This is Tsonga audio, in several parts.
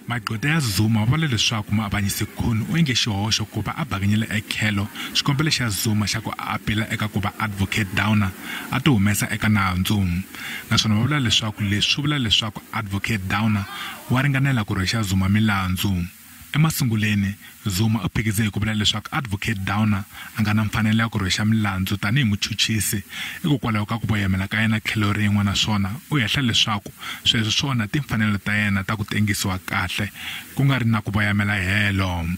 Magqweta ya Zuma va vula leswaku muavanyisi Koen u endle xihoxo ku va a bakanyile etlhelo xikombelo xa Zuma xa ku apila eka ku va Advocate Downer a ti humesa eka nandzu. Naswona va vula leswaku leswi swi vula leswaku Advocate Downer wa ringanela ku rhwexa Zuma milandzu. Emasunguleni, Zuma u phikize hi ku vula leswaku Advocate Downer a nga na mfanelo ya ku rhwexa milandzu tanihi muchuchisi hikokwalaho ka ku voyamela ka yena tlhelo rin'we naswona u hehla leswaku sweswo swi onha timfanelo ta yena ta ku tengisiwa kahle ku nga ri na ku voyamela helo.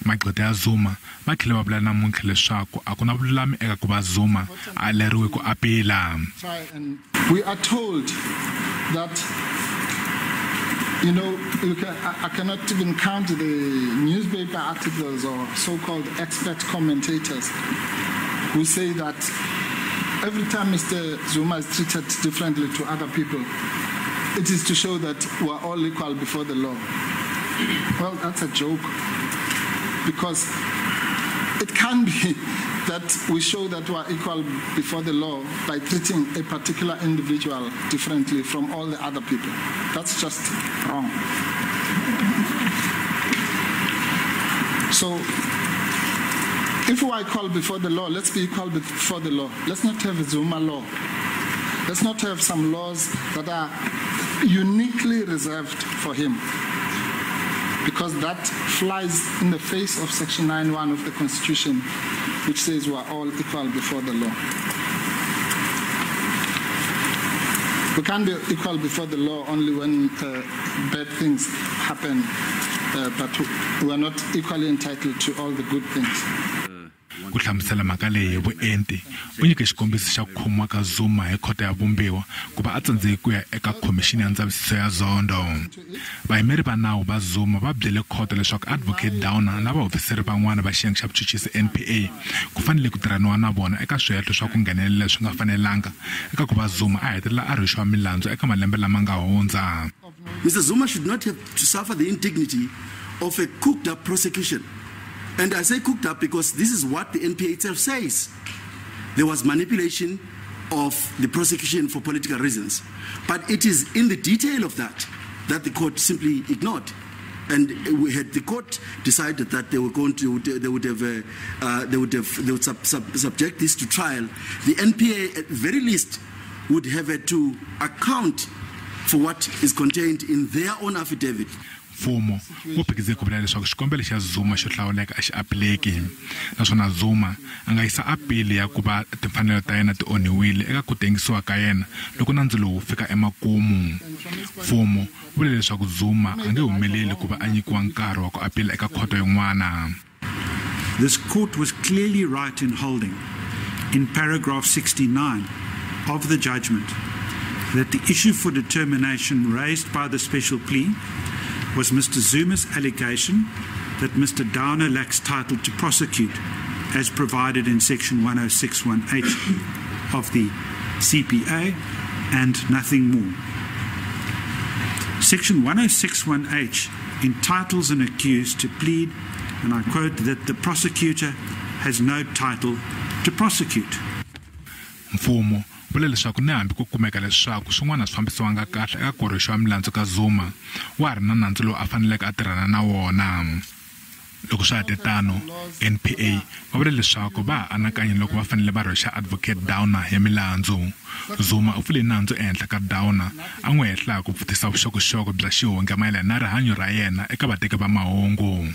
Magqweta ya Zuma va tlhele va vula namuntlha leswaku a ku na vululami eka ku va Zuma a aleriwe ku apila. We are told that, I cannot even count the newspaper articles or so-called expert commentators who say that every time Mr. Zuma is treated differently to other people, it is to show that we're all equal before the law. Well, that's a joke, because it can be that we show that we are equal before the law by treating a particular individual differently from all the other people. That's just wrong. So, if we are equal before the law, let's be equal before the law. Let's not have a Zuma law. Let's not have some laws that are uniquely reserved for him, because that flies in the face of Section 9(1) of the Constitution, which says we are all equal before the law. We can't be equal before the law only when bad things happen, but we are not equally entitled to all the good things. Ku hlamusela mhaka leyi hi vuenti, u nyike xikombiso xa ku khomiwa ka Zuma hi khoto ya vumbiwa ku va a tsandzeke ku ya eka khomixini ya ndzavisiso ya Zondo. Vayimeri va nawu va Zuma va byele khoto leswaku Advocate Downer na vaofisiri van'wana va xiyenge xa vuchuchisi NPA ku fanele ku tirhaniwa na vona eka swihehlo swa ku nghenelela leswi nga fanelanga eka ku va Zuma a hetelela a rhwexiwa milandzu eka malembe lama nga hundza. Mr. Zuma should not have to suffer the indignity of a cooked up prosecution. And I say cooked up because this is what the NPA itself says. There was manipulation of the prosecution for political reasons. But it is in the detail of that that the court simply ignored. And we had the court decided that they were going to, they would have, they would have, they would subject this to trial. The NPA, at very least, would have had to account for what is contained in their own affidavit. Mfumo wu phikize ku vula leswaku xikombelo xa Zuma xo hlawuleka a xi apileki, naswona Zuma a nga yisa apili ya ku va timfanelo ta yena ti onhiwile eka ku tengisiwa ka yena loko nandzu lowu wu fika emakumu. Mfumo wu vule leswaku Zuma a nge humeleli ku va a nyikiwa nkarhi wa ku apila eka khoto yin'wana. This court was clearly right in holding, in paragraph 69 of the judgment, that the issue for determination raised by the special plea was Mr. Zuma's allegation that Mr. Downer lacks title to prosecute as provided in Section 1061H of the CPA and nothing more. Section 1061H entitles an accused to plead, and I quote, that the prosecutor has no title to prosecute. Mfumo vula leswaku ni hambi ku kumeka leswaku swin'wana swi fambisiwanga kahle eka ku rhwexiwa milandzu ka Zuma, wa ha ri na nandzu lowu a faneleke a tirhana na wona. Loko swa ha te tano, NPA va vule leswaku va ha anakanya loko va fanele va rhwexa Advocate Downer ya milandzu. Zuma u pfule nandzu ehenhla ka Downer, a n'wi hehla hi ku pfutisa vuxokoxoko bya xihundla mayelana na rihanyo ra yena eka vateki va mahungu.